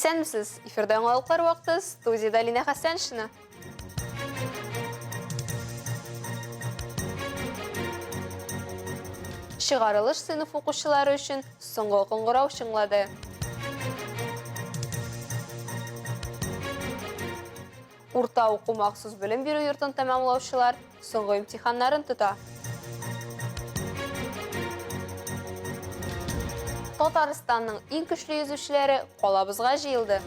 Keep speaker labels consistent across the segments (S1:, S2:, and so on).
S1: Исәнмесез! Эфирда яңалыклар вакыты, студиядә Линә Хәсәншина. Чыгарылыш сыйныф укучылары өчен соңгы кыңгырау чыңлады. Урта уку махсус белем бирү йортын тәмамлаучылар соңгы имтиханнарын тота. Татарстанның иң көчле йөзүчеләре калабызга җыелды.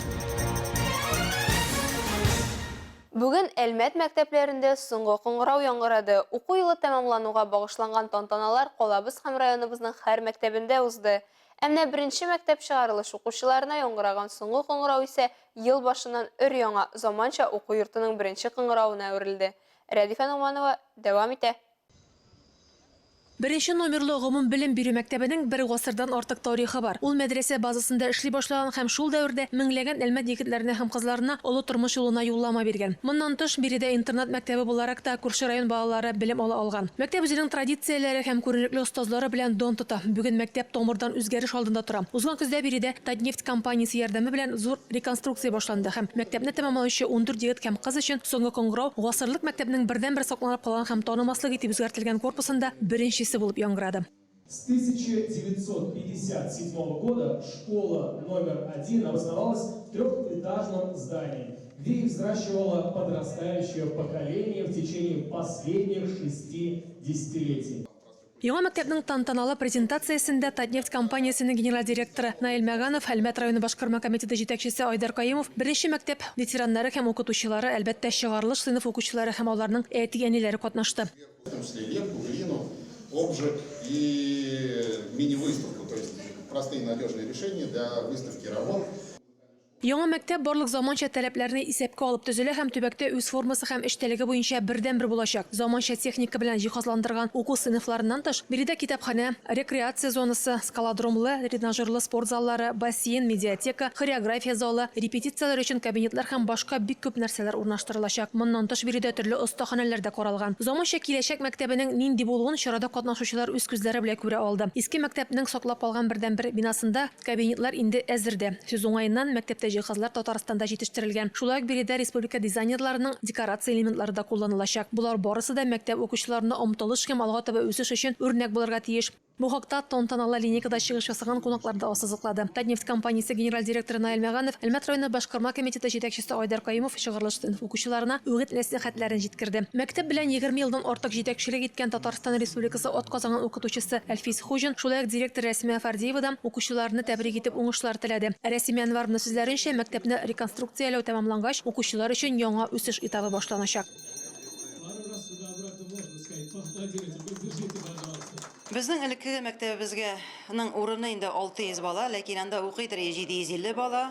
S1: Бүген Әлмәт мәктәпләрендә соңгы кыңгырау яңгырады. Уку елы тәмамлануга багышланган тантаналар калабыз һәм районыбызның һәр мәктәбендә узды. Ә менә беренче мәктәп чыгарылыш укучыларына яңгыраган соңгы кыңгырау исә ел башыннан өр-яңа, заманча уку йортының беренче кыңгыравына әверелде. Рәдифә Ногманова дәвам итә.
S2: Беренче номерлы гомумбелем бирү мәктәбенең бер гасырдан артык тарихы бар. Ул мәдрәсә базасында эшли башлаган һәм шул дәвердә меңләгән Әлмәт егетләренә һәм кызларына олы тормыш юлына юллама биргән. Моннан тыш, биредә интернат мәктәбе буларак та күрше район балалары белем ала алган. Мәктәп үзенең традицияләре һәм күренекле остазлары белән дан тота. Бүген мәктәп тамырдан үзгәреш алдында тора. Узган көздә биредә Татнефть компаниясе ярдәме белән зур реконструкция башланды һәм мәктәпне тәмамлаучы 14 егет һәм кыз өчен соңгы кыңгырау гасырлык мәктәпнең бердәнбер сакланып калган һәм танымаслык итеп үзгәртелгән корпусында беренчесе булып яңгырады.
S3: С 1957 года школа номер один обосновалась в трехэтажном здании, где и взращивала подрастающее поколение в течение последних шести десятилетий.
S2: Яңа мәктәпнең тантаналы презентациясендә Татнефть компаниясенең генераль директоры Наил Мәганов, Әлмәт районы башкарма комитеты җитәкчесе Айдар Каюмов, беренче мәктәп ветераннары һәм укытучылары, әлбәттә, чыгарылыш сыйныф укучылары һәм аларның әти-әниләре катнашты.
S4: В том числе лепку, глину, обжиг и мини-выставку, то есть простые надежные решения для выставки работ.
S2: Яңа мәктәп барлык заманча таләпләрне исәпкә алып төзелә һәм төбәктә үз формасы һәм эчтәлеге буенча бердәнбер булачак. Заманча техника белән җиһазландырган уку сыйныфларыннан тыш, биредә китапханә, рекреация зонасы, скалодромлы, тренажерлы спорт заллары, бассейн, медиатека, хореография залы, репетицияләр өчен кабинетлар һәм башка бик күп нәрсәләр урнаштырылачак. Моннан тыш, биредә төрле остаханәләр дә каралган. Заманча киләчәк мәктәбенең нинди булуын чарада катнашучылар үз күзләре белән күрә алды. Иске мәктәпнең саклап калган бердәнбер бинасында Кабинетлар инде әзер дә. Сүз уңаеннан, мәктәптә җиһазлар Татарстанда җитештерелгән. Шулай ук биредә республика дизайнерларының декорация элементлары да кулланылачак. Болар барысы да мәктәп укучыларына омтылыш һәм алга таба үсеш өчен үрнәк булырга тиеш. Бу хакта тантаналы линейкада чыгыш ясаган кунаклар да ассызыклады. Татнефть компаниясе генераль директоры Наил Мәганов, Әлмәт районы башкарма комитеты җитәкчесе Айдар Каюмов чыгарылыш сыйныф укучыларына үгет-нәсыйхәтләрен җиткерде. Мәктәп белән 20 елдан артык җитәкчелек иткән Татарстан Республикасы атказанган укытучысы Әлфис Хуҗин, шулай ук директор Рәсимә Фәрдиева да укучыларны тәбрик итеп уңышлар теләде. Рәсимә Әнваровна сүзләренчә, мәктәпне реконструкцияләү тәмамлангач, укучылар өчен яңа үсеш этабы башланачак.
S5: Безнең элеккеге мәктәбебезгә ның урыны инде 600 бала, ләкин анда укыйдыр 750 бала.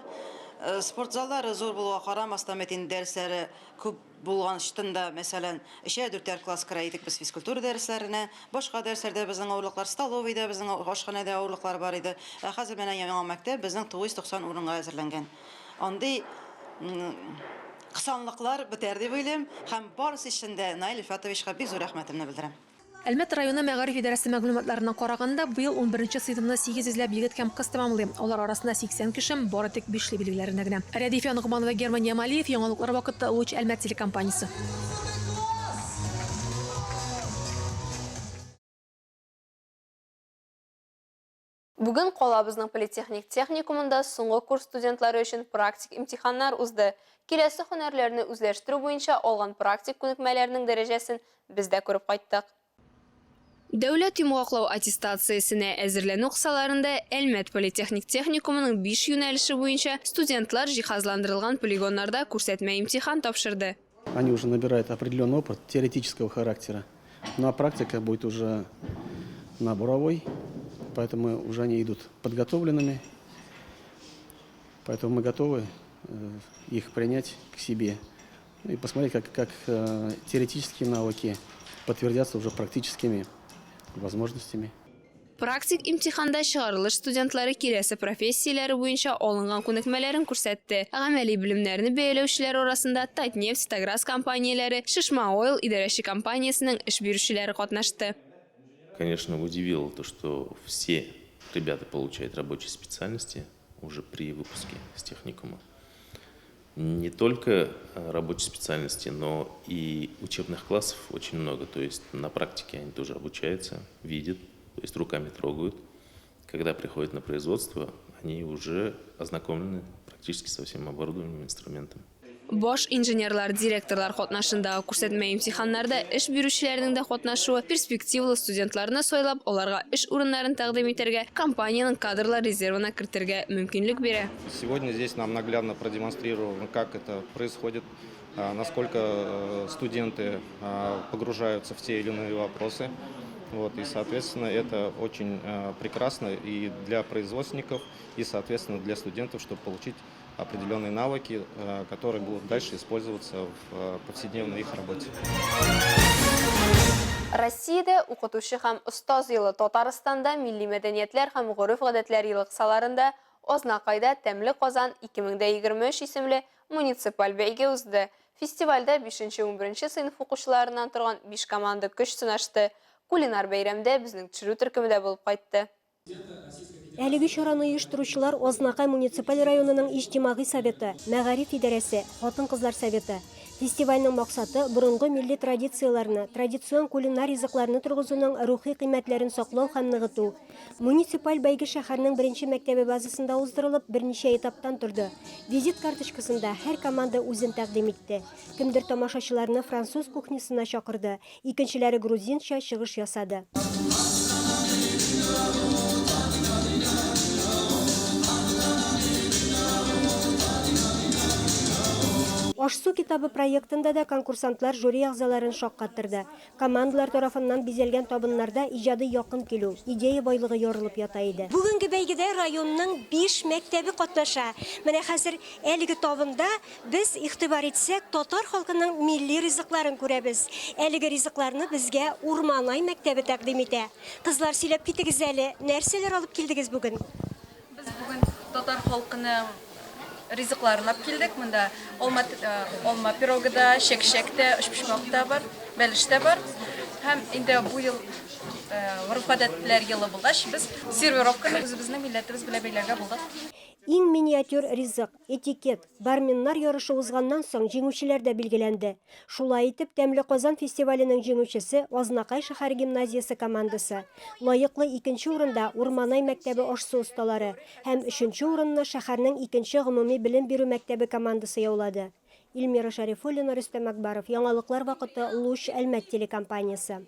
S5: Спорт заллары зур булуга карамастан бит инде дәресләре күп Булганчтын да, мәсәлән, өчәр-дүртәр класс керә идек без физкультура дәресләренә. Башка дәресләрдә безнең авырлыклар, столовыйда безнең ашханәдә авырлыклар бар иде. Ә хәзер менә яңа мәктәп безнең 990 урынга әзерләнгән. Андый кысанлыклар бетәр дип уйлыйм һәм барысы өчен дә Наил Илфатовичка бик зур рәхмәтемне белдерәм.
S2: Әлмәт районы мәгариф идарәсе мәгълүматларына караганда, быел унберенче сыйныфны 800 ләп егет һәм кыз тәмамлый. Алар арасында 80 кеше бары тик бишле билгеләренә генә. Рәдифә Ногманова, Герман Ямалиев, Яңалыклар вакыты, Луч Әлмәт телекомпаниясе.
S1: Бүген калабызның политехник техникумында соңгы курс студентлары өчен практик имтиханнар узды. Киләсе һөнәрләрне үзләштерү буенча алган практик күнекмәләрнең дәрәҗәсен без дә күреп кайттык. Дәүләт йомгаклау аттестациясенә әзерләнү кысаларында Әлмәт политехник техникумының биш юнәлеше буенча студентлар җиһазландырылган полигоннарда күрсәтмә имтихан тапшырды.
S6: Они уже набирают определенный опыт теоретического характера. Ну а практика будет уже на буровой, поэтому уже они идут подготовленными. Поэтому мы готовы э, их принять к себе и посмотреть, как, как э, теоретические навыки подтвердятся уже практическими возможностями.
S1: Практик имтиханда чыгарылыш студентлары киләсе профессияләре буенча алынган күнекмәләрен күрсәтте. Гамәли белемнәрне бәяләүчеләр арасында Татнефть, Таграс компанияләре, Шишма Ойл идарәче компаниясенең эш бирүчеләре катнашты.
S7: Конечно, удивило то, что все ребята получают рабочие специальности. уже при выпуске с техникума. Не только рабочей специальности, но и учебных классов очень много. То есть на практике они тоже обучаются, видят, то есть руками трогают. Когда приходят на производство, они уже ознакомлены практически со всем оборудованием, инструментом.
S1: Баш инженерлар, директорлар катнашындагы күрсәтмә имтиханнарда эш бирүчеләрнең дә катнашуы перспективалы студентларны сайлап, аларга эш урыннарын тәкъдим итәргә, компаниянең кадрлар резервына кертергә мөмкинлек бирә.
S8: Сегодня здесь нам наглядно продемонстрировано, как это происходит, насколько студенты погружаются в те или иные вопросы. Вот, и, соответственно, это очень прекрасно и для производственников, и, соответственно, для студентов, чтобы получить определенные навыки, которые будут дальше использоваться в повседневной их работе.
S1: Россиядә укытучы һәм остаз елы, Татарстанда милли мәдәниятләр һәм гореф-гадәтләр елы кысаларында Азнакайда Тәмле Казан 2023 исемле муниципаль бәйге узды. Фестивальдә 5-11 сыйныф укучыларыннан торган 5 команда көч сынашты. Кулинар бәйрәмдә безнең төшерү төркеме дә булып кайтты.
S9: Әлеге чараны оештыручылар Азнакай муниципаль районының Иҗтимагый советы, Мәгариф идарәсе, Хатын-кызлар советы. Фестивальнең максаты борынгы милли традицияләрне, традицион кулинар ризыкларны торгызуның рухи кыйммәтләрен саклау һәм ныгыту. Муниципаль бәйге шәһәрнең беренче мәктәбе базасында уздырылып, берничә этаптан торды. Визит карточкасында һәр команда үзен тәкъдим итте. Кемдер тамашачыларны француз кухнясына чакырды, икенчеләре грузинча чыгыш ясады. Аш-су китабы проектында да конкурсантлар жюри әгъзаларын шаккаттырды. Командалар тарафыннан бизәлгән табыннарда иҗади якын килү, идея байлыгы ярылып ята иде. Бүгенге бәйгедә районның 5 мәктәбе катнаша. Менә хәзер әлеге табында без игътибар итсәк, татар халкының милли ризыкларын күрәбез. Әлеге ризыкларны безгә Урманай мәктәбе тәкъдим итә. Кызлар, сөйләп китегез әле, нәрсәләр алып килдегез бүген?
S10: Без бүген татар халкының ризыкларын алып килдек. Монда алма пирогы да, чәкчәк тә, өчпочмак та бар, бәлеш тә бар. Һәм инде бу ел гореф-гадәтләр елы булгач, без сервировканы үзебезнең милләтебез белән бәйләргә булдык.
S9: Иң миниатюр ризык, этикет, барменнар ярышы узганнан соң җиңүчеләр дә билгеләнде. Шулай итеп, Тәмле Казан фестиваленең җиңүчесе Азнакай шәһәр гимназиясе командасы. Лаеклы икенче урында Урманай мәктәбе аш-су осталары һәм өченче урынны шәһәрнең икенче гомуми белем бирү мәктәбе командасы яулады. Эльмира Шәрифуллина, Рөстәм Акбаров, Яңалыклар вакыты, Луч, Әлмәт телекомпаниясе.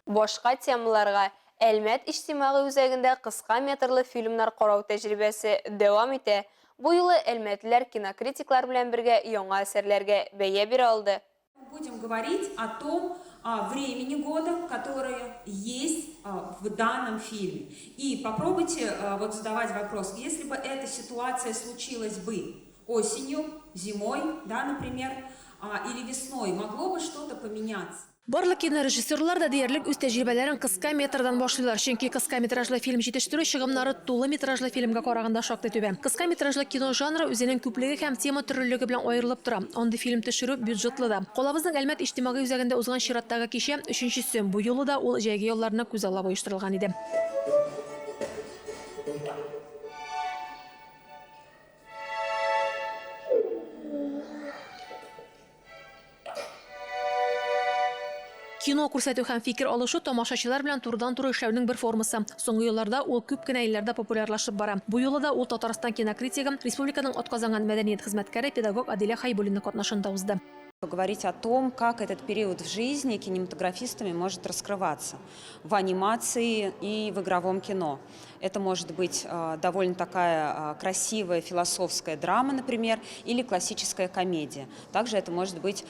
S1: Башка темаларга Әлмәт иҗтимагый үзәгендә кыска метрлы фильмнар карау тәҗрибәсе дәвам итә. Бу юлы әлмәтлеләр кинокритиклар белән бергә яңа әсәрләргә бәя бирә алды.
S11: Будем говорить о том времени года, которое есть в данном фильме. И попробуйте вот задавать вопрос, если бы эта ситуация случилась бы осенью, зимой, да, например, или весной, могло бы что-то поменяться?
S2: Барлык кинорежиссерлар да диярлек үз тәҗрибәләрен кыска метрдан башлыйлар, чөнки кыска метражлы фильм җитештерү чыгымнары тулы метражлы фильмга караганда шактый түбән. Кыска метражлы кино жанры үзенең күплеге һәм тема төрлелеге белән аерылып тора. Андый фильм төшерү бюджетлы да. Калабызның Әлмәт иҗтимагый үзәгендә узган чираттагы кичә өченчесе. Бу юлы да ул җәйге ялларны күзаллап оештырылган иде. Кино күрсәтү һәм фикер алышу тамашачылар белән турыдан-туры эшләүнең бер формасы. Соңгы елларда ул күп кенә илләрдә популярлашып бара. Бу юлы да ул Татарстан кинокритигы, республиканың атказанган мәдәният хезмәткәре, педагог Аделя Хайбуллина катнашында узды.
S12: Поговорить о том, как этот период в жизни кинематографистами может раскрываться в анимации и в игровом кино. Это может быть довольно такая красивая философская драма, например, или классическая комедия. Также это может быть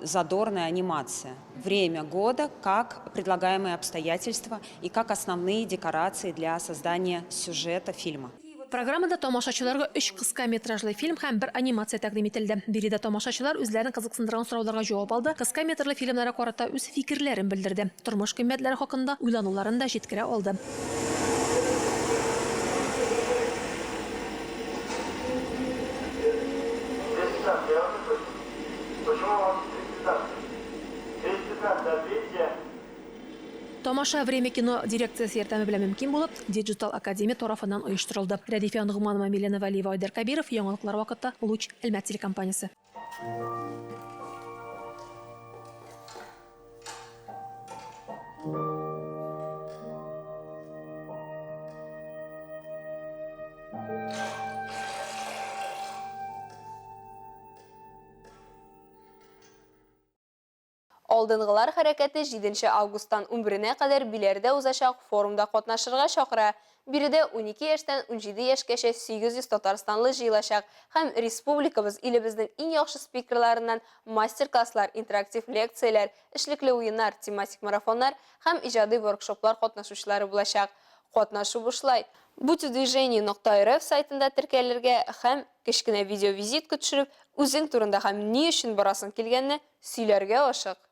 S12: задорная анимация. Время года как предлагаемые обстоятельства и как основные декорации для создания сюжета фильма.
S2: Программада тамашачыларга 3 кыска метражлы фильм һәм бер анимация тәкъдим ителде. Биредә тамашачылар үзләрен кызыксындырган сорауларга җавап алды, кыска метрлы фильмнарга карата үз фикерләрен белдерде. Тормыш кыйммәтләре хакында уйлануларын да җиткерә алды. Тамаша Время кино дирекциясе ярдәме белән мөмкин булып, Digital Академия тарафыннан оештырылды. Рәдифә Ногманова, Милена Вәлиева, Айдар Кәбиров, Яңалыклар вакыты, Луч, Әлмәт телекомпаниясе.
S1: Алдынгылар хәрәкәте җиденче августтан унберенә кадәр Биләрдә узачак форумда катнашырга чакыра. Биредә 12 яшьтән 17 яшькәчә 800 татарстанлы җыелачак һәм республикабыз, илебезнең иң яхшы спикерларыннан мастер-класслар, интерактив лекцияләр, эшлекле уеннар, тематик марафоннар һәм иҗади воркшоплар катнашучылары булачак. Катнашу бушлай. Будьвдвижении нокта рф сайтында теркәлергә һәм, кечкенә видеовизитка төшереп, үзең турында һәм ни өчен барасың килгәнне сөйләргә ашык.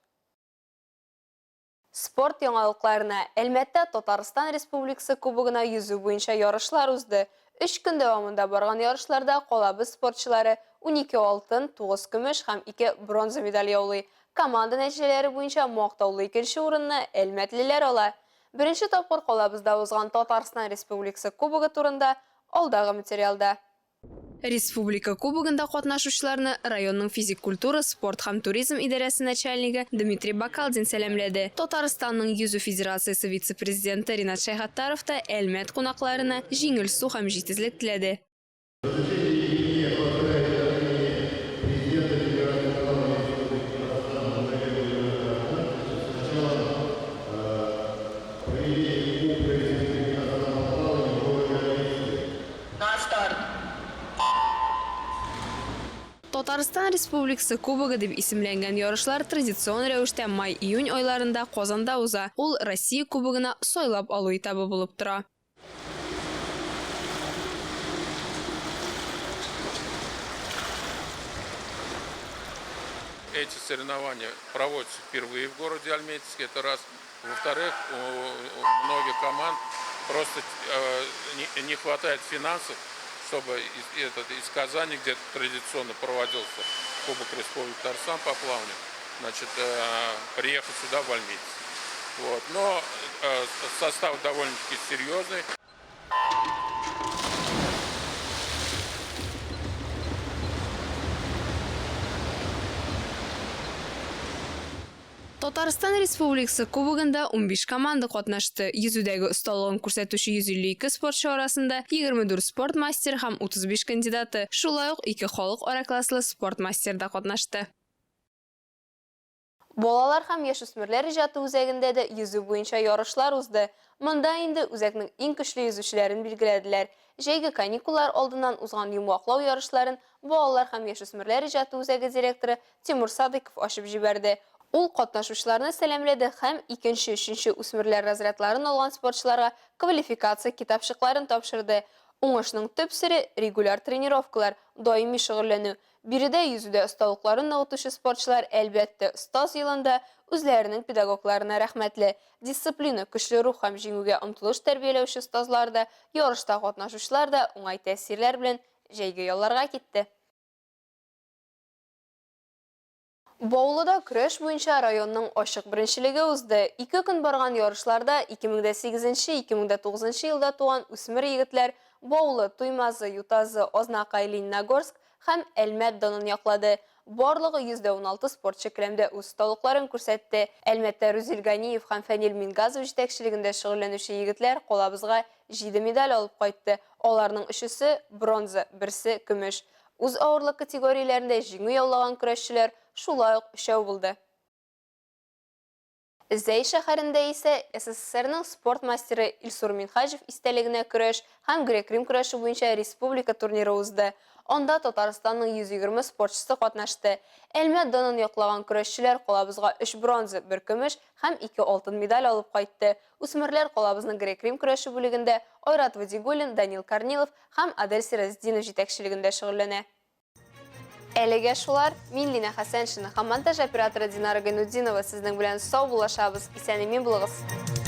S1: Спорт яңалыкларына, Әлмәттә Татарстан Республикасы Кубогына йөзү буенча ярышлар узды. Өч көн дәвамында барган ярышларда калабыз спортчылары 12 алтын, 9 көмеш һәм 2 бронза медаль яулый. Команда нәтиҗәләре буенча мактаулы икенче урынны әлмәтлеләр ала. Беренче тапкыр калабызда узган Татарстан Республикасы Кубогы турында алдагы материалда. Республика Кубогында катнашучыларны районның физик культура, спорт һәм туризм идарәсе начальнигы Дмитрий Бакалдин сәламләде. Татарстанның йөзү федерациясе вице-президенты Ринат Шәйхаттаров та Әлмәт кунакларына җиңел су һәм җитезлек теләде. Татарстан Республикасы Кубогы дип исемләнгән ярышлар традицион рәвештә май-июнь айларында Казанда уза, ул Россия Кубогына сайлап алу этабы булып тора.
S13: Эти соревнования проводятся впервые в городе Альметьевске, это раз. Во-вторых, у многих команд просто э, не хватает финансов, чтобы из, этот, из Казани, где традиционно проводился Кубок Республики Татарстан по плаванию, значит, э, приехать сюда в Альметьевск. Вот. Но э, состав довольно-таки серьезный.
S1: Татарстан Республикасы Кубогында 15 команда катнашты. Йөзүдәге осталыгын күрсәтүче 152 спортчы арасында 24 спорт мастеры һәм 35 кандидаты, шулай ук ике халыкара класслы спорт мастеры да катнашты. Балалар һәм яшүсмерләр иҗаты үзәгендә дә йөзү буенча ярышлар узды. Монда инде үзәкнең иң көчле йөзүчеләрен билгеләделәр. Җәйге каникуллар алдыннан узган йомгаклау ярышларын Балалар һәм яшүсмерләр иҗаты үзәге директоры Тимур Садыйков ачып җибәрде. Ул катнашучыларны сәламләде һәм икенче, өченче үсмерләр разрядларын алган спортчыларга квалификация китапчыкларын тапшырды. Уңышның төп сере, регуляр тренировкалар, даими шөгыльләнү. Биредә йөзүдә осталыкларын ныгытучы спортчылар, әлбәттә, остаз елында үзләренең педагогларына рәхмәтле. Дисциплина, көчле рух һәм җиңүгә омтылыш тәрбияләүче остазлар да, ярышта катнашучылар да уңай тәэсирләр белән җәйге ялларга китте. Баулыда көрәш буенча районның ачык беренчелеге узды. Ике көн барган ярышларда 2008-2009 елда туган үсмер егетләр Баулы, Туймазы, Ютазы, Азнакай, Лениногорск һәм Әлмәт данын яклады. Барлыгы 116 спортчы келәмдә үз осталыкларын күрсәтте. Әлмәттә Рүзил Ганиев һәм Фәнил Мингазов җитәкчелегендә шөгыльләнүче егетләр калабызга җиде медаль алып кайтты. Аларның өчесе, бронза, берсе, көмеш. Үз авырлык категорияләрендә җиңү яулаган көрәшчеләр шулай ук өчәү булды. Зәй шәһәрендә исә СССРның спорт мастеры Илсур Минһаҗев истәлегенә көрәш һәм грек-рим көрәше буенча республика турниры узды. Анда Татарстанның 120 спортчысы катнашты. Әлмәт данын яклаган көрәшчеләр калабызга өч бронза, бер көмеш һәм ике алтын медаль алып кайтты. Үсмерләр калабызның грек-рим көрәше бүлегендә Айрат Вадигуллин, Данил Корнилов һәм Адель Сиразетдинов җитәкчелегендә шөгыльләнә. Әлегә шулар. Мин Лина Хәсәншина һәм монтаж операторы Динара Гайнутдинова сезнең белән саубуллашабыз. Исән-имин булыгыз!